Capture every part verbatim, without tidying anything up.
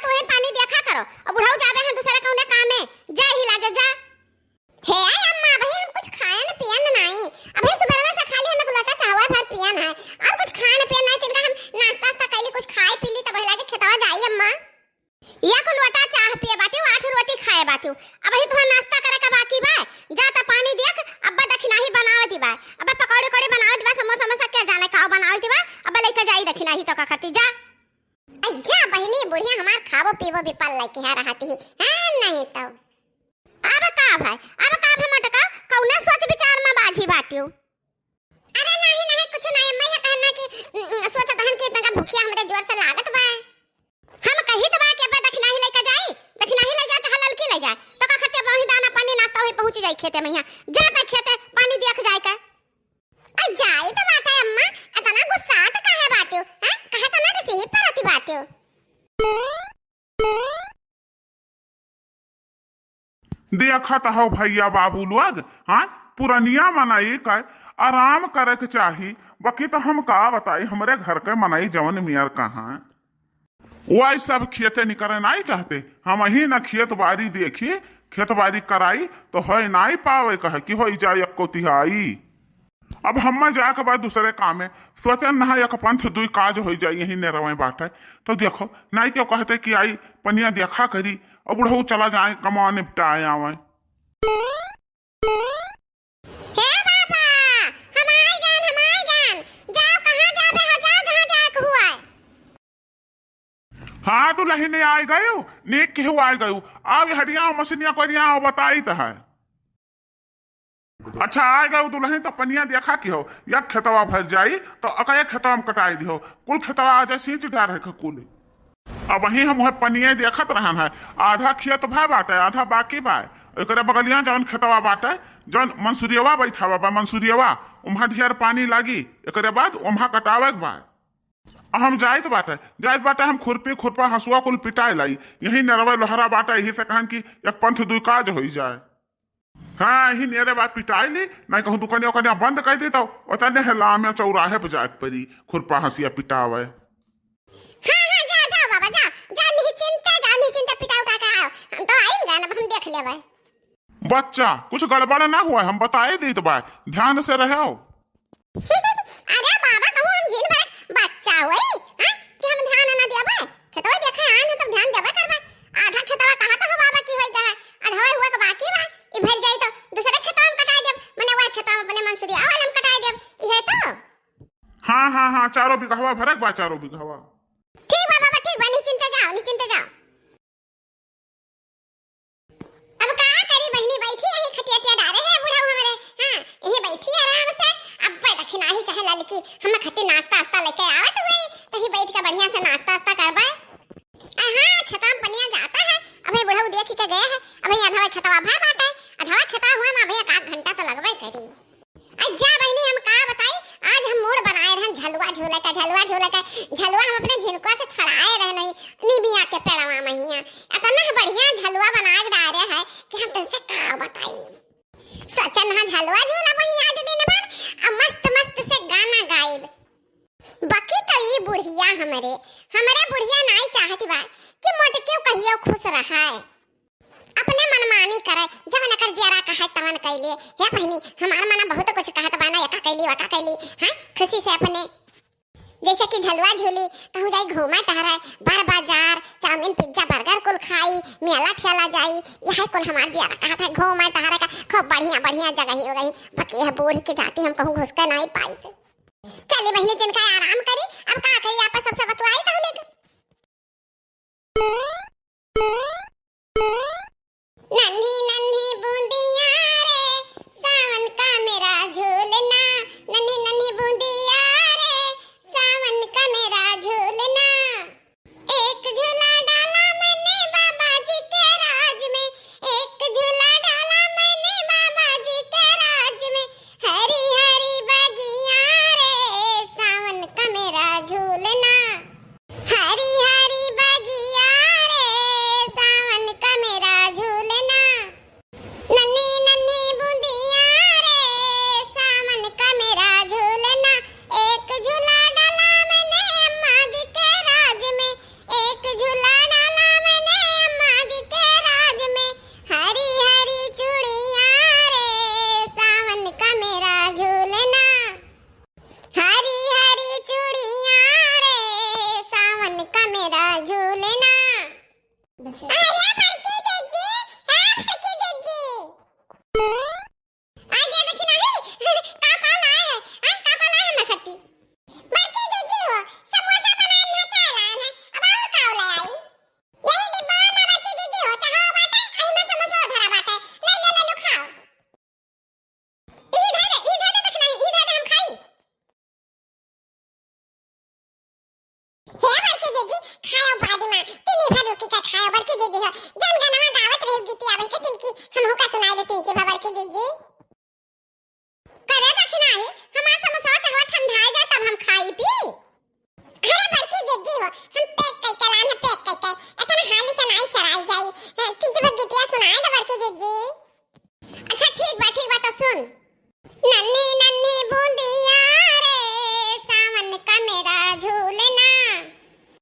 तोहे पानी देखा करो, अब बुढ़ऊ जाबे हैं दूसरे कौने काम में, जा ही लागे जा। हे अम्मा, अबही हम कुछ खायन पियन नाई, अबही सुबह से खाली हम एक लोटा चाहवा भर पियन है, और कुछ खान पियन नाई, तिनका हम नाश्ता वास्ता कैली, कुछ खाए पी ली, तब लागे खेतवा जाई अम्मा। या कुल लोटा चाह पिए बाटिउ, आठ रोटी खाए बाटिउ, अबही तुहार नाश्ता करे का बाकी बा, जा त पानी देख, अब्बा दखिनाही बनावे दी बा, अब्बा पकौड़ी उकौड़ी बनावे दी बा, समोसा समोसा क्या जाने का बनावे दी बा, अब्बा लेके जाई दखिनाही तो का खाती जा। अच्छा बहिनी, बुढ़िया हमार खाबो पीबो विपल लइके है रहती है, हाँ, नहीं तो। अब का भाई, अब का भाई मटका, कौने सोच विचार में बाझी बाटियो? अरे नहीं, नहीं, कुछ नहीं, मैं ये कहना कि, उम, उम, सोचत हन कि इतना भूखिया हमरे जोर से लागत बा। हम कही तो बा कि अब दखिनाही लेके जाई, दखिनाही ले जा, चाहे ललकी ले जा, तो का करते वही दाना पानी नाश्ता हुई पहुँच जाई खेते में, यहाँ जा पे खेते पानी देख जाए का। आ, जाई तो बाटे अम्मा, इतना गुस्सात काहे बाटियो, हैं? कहे तो ना रिसिही परती बाटियो। देखत हो भैया बाबू लोग, हाँ, पुरनिया मनई का आराम करे के चाही, बाकी तो हम का बताई, हमरे घर के मनई जवन मियर कहाँ। वही सब खेते निकरे नाई चाहते, हमही न खेत बारी देखी, खेत बारी कराई, तो होय नाई पावे कहे कि होई जाए एको तिहाई। अब हम्मा जाके बाद दूसरे काम में सोचन नहा एक पंथ दुई काज होई जाए, यही नेरवे बाटे। तो देखो, नाई क्यों कहते कि आई पनिया देखा करी, और बुढ़ऊ चला जाए, कमा निपटाए आवे। हे बाबा, हम आइ गन, हम आइ गन। जाओ, कहाँ जाबे हो? जाओ, जहाँ जाए के हुआ है। हाँ, दुलहिन आइ गयू, नीक केहू आइ गयू। आओ, ये हटिया, मसिनिया कोरिया, आओ, बताई त है। अच्छा, आइ गयू दुलहिन, तो पनिया देखा की हो, या खेतवा भर जाई, तो अकये खेतवा में कटाई दिहो। कुल खेतवा आ जाए, सींच डार है कुल। अबही हम उहे पनिये देखत रहन है, आधा खेत भा बाटे, आधा बाकी बा। एकरे बगलिया जौन खेतवा बाटे, जौन मंसूरियवा बैठावा बा, मंसूरियवा, उम्हा ढेर पानी लागी, एकरे बाद उम्हा कटावे के बा। आ हम जाइत बाटे, जाइत बाटे, हम खुरपी, खुरपा, हंसुआ कुल पिटाए लाई, यही नरवा लोहरा बाटे, यही से कहन कि एक पंथ दुई काज होई जाए। हाँ, यही नेरे बात पिटाई ली, नहीं कहूँ दुकानिया उकानिया बंद कर दी तो ओतने हेला में चौराहे पे जाए के पड़ी, खुरपा हंसिया पिटावे। हाँ, हाँ, जा, जा बाबा, जा, जा, निश्चिंते जा, निश्चिंते पिटाऊ का, का आओ, हम तो आइन गए, अब हम देख लेबे। बच्चा, कुछ गड़बड़ ना हुआ, हम बताए देत बा, ध्यान से रहो। अरे बाबा, कहूँ हम झिन भर बच्चा होई, हाँ, कि हम ध्यान ना देबे? खेतवा देखे आए हैं, तब ध्यान देबे करबे। आधा खेतवा कहा तो हो बाबा की होई गए, आधा हुआ के बाकी बा, ई भर जाई तो दूसरे खेतवा में कटाई देब, मने वह खेतवा में अपने मंसूरिया वाला में कटाई देब, इहे तो। हाँ, हाँ, हाँ, चारों बिगहवा भरक बा, चारों बिगहवा। ठीक बा बाबा, ठीक बा, निश्चिंते जाओ, निश्चिंते जाओ। अब का करी बहिनी, बैठी यही खटिया तिया डारे है बुढ़ऊ हमरे, हाँ, यही बैठी आराम से। अब दखिनाही चाहे ललकी, हम खती नाश्ता वास्ता लेके आवत हुई, तही बैठ के बढ़िया से नाश्ता वास्ता करबे। आ हाँ, खेतवा में पनिया जाता है, अबे बुढ़ऊ देख के गए है, अबे अधवा खेतवा भा बाटे, अधवा खेतवा हुआ में अबे एक आध घंटा तो लगबे करी। आ जा बहिनी, हम का बताई, आज हम मूड बनाए रहन झलुआ झूले का, झलुआ झूले का। झलुआ हम अपने झिनकुआ से छड़ाए रहे नहीं, नीमिया के पेड़वा महिया। इतना बढ़िया झलुआ बना के डारे है कि हम तुमसे का बताई। सोचन हाँ झलुआ झूला वही आज दिन भर, आ मस्त मस्त से गाना गाइब। बाकी तो ई बुढ़िया हमरे, हमरे बुढ़िया नाई चाहती बा कि मोटकियो कहियो खुश रहे। अपने मनमानी करे, जवन एकर जियरा कहे तवन कैले। हे बहिनी, हमार मना बहुत कुछ कहत बा ना, एका कैली, वका कैली, हैं? खुशी से अपने, जैसे कि झलुआ झूली, कहूँ जाई घूमे टहरे, बार बाजार, चाउमीन, पिज्जा, बर्गर कुल खाई, मेला ठेला जाई, यही कुल हमार जियरा कहत है, घूमे टहरे का, खूब बढ़िया बढ़िया जगह ही हो गई। बाकी यह बूढ़ी के जाति हम कहूँ घुस के नहीं पाई। चली बहिनी, तिनका आराम करी, अब का करी, आपस सबसे बतुआई तहु लेके। नन्ही नन्ही बूंदिया रे, सावन का मेरा झूलना, नन्ही नन्ही बूंदिया रे, सावन का मेरा झूलना। एक झूला डाला मैंने बाबा जी के राज में, एक झूला डाला मैंने बाबा जी के राज में, हरी हरी बगिया रे, सावन का मेरा झूलना। हरी हरी बगिया रे, अरे बड़की जिज्जी, हाँ बड़की जिज्जी। आ गया देखी नाही, का का लाए है, हाँ का का लाए है मखती। बड़की जिज्जी हो, समोसा बनाए ना चाह लाए है, अब और का ले आई? यही डिब्बा में बड़की जिज्जी हो, चाहो बाटे, अही में समोसा धरा बाटे, ले ले ले लो खाओ। ई धर दे, ई धर दे, देख नाही, ई धर दे, हम खाई। हे बड़की जिज्जी, खायो बादी माँ, तिनी भर रुकी का खायो बड़की जिज्जी हो। जन गनवा गावत रही गीतिया, बल्कि तिनकी हमहू का सुनाई दे तिनकी भर बड़की जिज्जी। करे देख नाही, हमार समोसा चाहवा ठंडाए जाए तब हम खाई पी। अरे बड़की जिज्जी हो, हम पैक कई के लान है, पैक कई के। इतना हाली से नाई सराई जाई। हाँ, तिनकी भर गीतिया सुनाए दे बड़की जिज्जी। अच्छा ठीक बा, ठीक बा, तो सुन। नन्ही नन्ही बूंदिया रे, सावन का मेरा झूलना।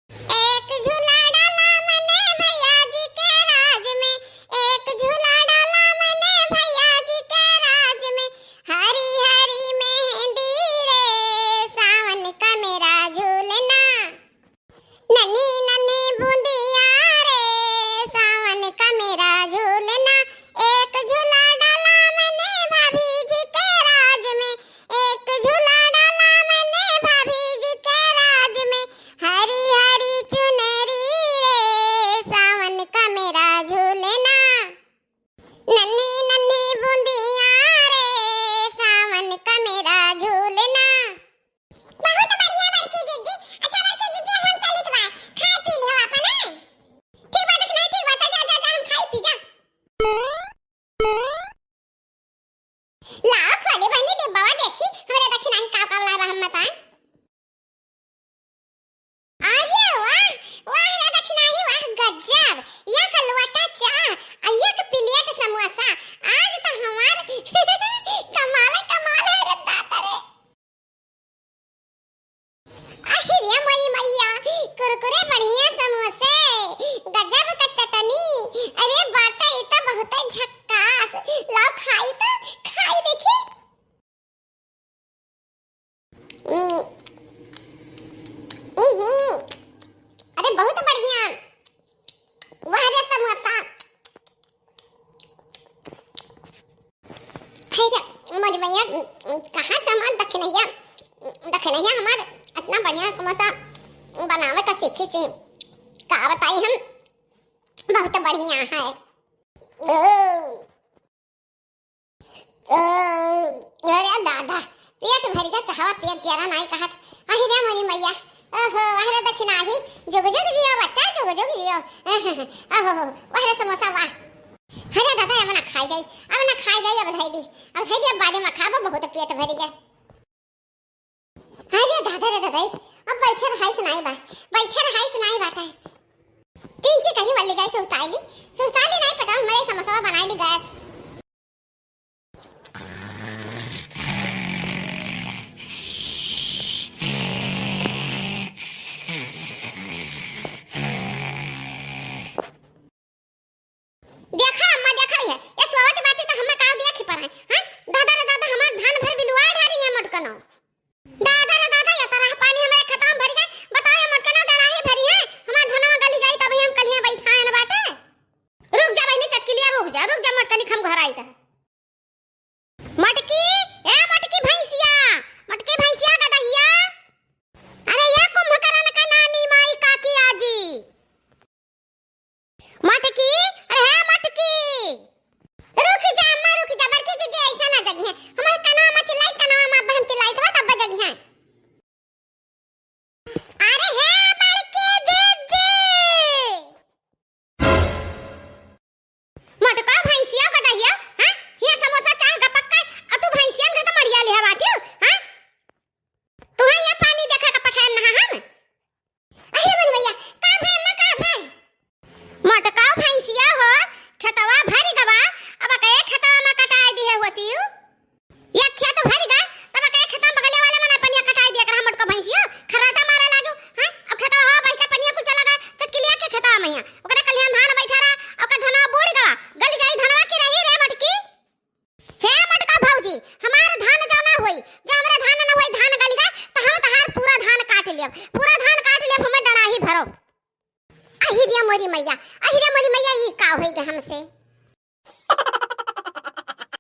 एक झूला डाला मैंने भैया जी के राज में, एक झूला डाला मैंने भैया जी के राज में। हरी हरी मेहंदी रे, सावन का मेरा झूलना। नन्ही नन्ही बूंदिया रे, सावन का मेरा झूलना, एक झूला डाला मैंने भाभी जी के राज में, एक झूला डाला मैंने भाभी जी के राज में, हरी हरी चुनरी रे, सावन का मेरा झूलना। नन्ही नन्ही बूंदिया रे, सावन का मेरा झूलना। बहुत बढ़िया बड़की जिज्जी। अच्छा बड़की जिज्जी, हम चलित बा, खाए पी लियो आपन, हाँ? ठीक बा, देख नाही, ठीक बा, जा, जा, जा, हम खाई पी जा। लाओ खोले बहनी डिब्बावा, देखी हमरे देखी नाही का का लाए बा हम बताएं। अरे वाह, वाह रे दखिनाही वाह, गजब। एक लोटा चाह आ एक प्लेट समोसा, आज तो हमार कमाल ही कमाल है रे दादा रे। अरे रे मोरी मैया, कुरकुरे बढ़िया समोसे, गजब का चटनी, अरे बाटे ई तो बहुत झक्कास। लाओ खाई तो, खाई देखी। उम, उहुं। अरे बहुत बढ़िया। वाह रे समोसा। है रे, मोरी मैया, कहाँ से हमार दखिनैया, दखिनैया हमार इतना बढ़िया समोसा बनावे का सीखी से, का बताई हम, बहुत बढ़िया है। ओ। अ, अरे दादा, पेट भर गया, चाहवा पियत जरा नाई कहत। अहि रे मोरी मैया, ओहो, अहि रे दखिनाही, जुग जुग जियो बच्चा, जुग जुग जियो। ओहो, वाह रे समोसा, वाह। अरे दादा, अब ना खाई जाई, अब ना खाई जाई, अब धई दी, अब धई दी, अब बादे में खाबो, बहुत पेट भर गया। अरे दादा रे दादा, अब बैठे रहाई सुनाई बा, बैठे रहाई सुनाई बाटे। तीन ची कहीं वाले जाए सुस्ताई ली, सुस्ताई ली नाई पटाओ, हमरे समोसा बनाई ली गैस। देखा अम्मा, देखा ये, ये सोवत बाटी तो हमें काव देखी पड़े, हैं? दादा रे दादा, हमार धान भर बिलुआ ढारी है मोटकनो। दादा रे दादा, ये तरह पानी हमारे खतवा भर गए, बताओ ये मोटकनो डराही भरी है, हमार धनवा गल जाई तब हम कलिया बैठा है न बाटे। रुक जा बहनी चटकिलिया, रुक जा, रुक जा मोटकनी, हम घर आई त। मटकी, ए मटकी भैंसिया, मटकी भैंसिया का दहिया। अरे ये कुंभकर्ण का नानी माई काकी आजी। मटकी, अरे हे मटकी। रुकी जा अम्मा, रुकी जा, बड़की जिज्जी ऐसा ना जगिहे। हमारे कनवा में चिल्लाई, कनवा में अब हम चिल्लाई तो तब जगिहे। अरे हे बड़की जिज्जी। मटका भैंसिया का दहिया, हैं? हिया समोसा चाह गपक का, अ तू भैंसियन का तो मरिया लिहा बाटियो, हैं? तुहे ये पानी देखा का पठान नहा हम? अरे मोरी मैया, का भय अम्मा, का भय? मटका भैंसिया हो, खेतवा भर गवा, अब कहे खेतवा में कटाई दिहे होती यू। ये खेत भर गए, तब कहे खेतवा में बगले वाले में ना पनिया कटाई दिया कर, हम मटका भैंसिया, खर्राटा मारे लागू, हैं? अब खेतवा हवा बह के पनिया कुल चला गए, चटकिलिया के खेतवा में हिया। ओकरे कलिया धान बैठा रहा, ओकर धनवा बूड़ गवा, गल जाई धनवा की रही रे मटकी। हे मटका भौजी, हमार धान जौना होई, जो हमरे धान न होई, धान गल गए, तो हम तहार पूरा धान काट लेब, पूरा धान काट लेब, हमें डड़ाही भरो। अहि रे मोरी मैया, अहि रे मोरी मैया, ई का होई गे हमसे?